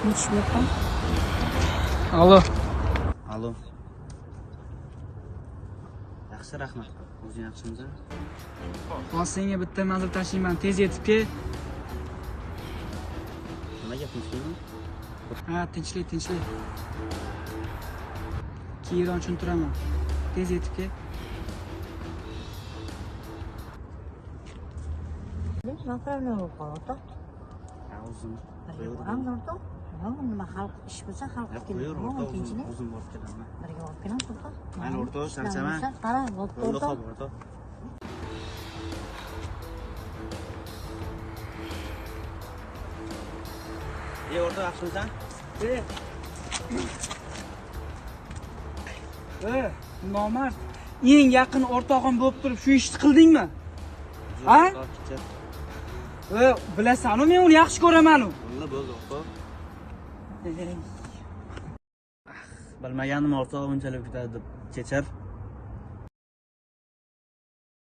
Nechi yo'q? Alo. Alo. Yaxshi, rahmat. O'zing yaxshimisan? Hozir senga bitta manzil tashlayman, tez yetib kel. Nima gap, tinchlikmi? Ha, tinchlik, tinchlik. Keyinroq tushuntiraman. Tez yetib kel. Nima problema bo'lib qoldi, o'rtoq? Ha, o'zim. Birga boramiz, o'rtoq. Nima xalq ish bo'lsa, xalq Qo'yaver, keladi. o'rtoq, o'zim, Tinchlik. o'zim borib kelaman. Birga borib kelamiz, o'rtoq. Mayli, o'rtoq, charchama. Qara, bo'pti, Bo'ldi, o'rtoq. xo'p, o'rtoq. Ey, o'rtoq, yaxshimisan? Ey. Ey, nomard. Eng yaqin o'rtog'im bo'lib turib shu ishni qildingmi? Ha? O'rtoq, kechir. Ey, bilasan-u, men uni yaxshi ko'raman-u. Bo'ldi, bo'ldi, o'rtoq. Bilmagandim, o'rtoq, unchalik kutadi deb. Kechir.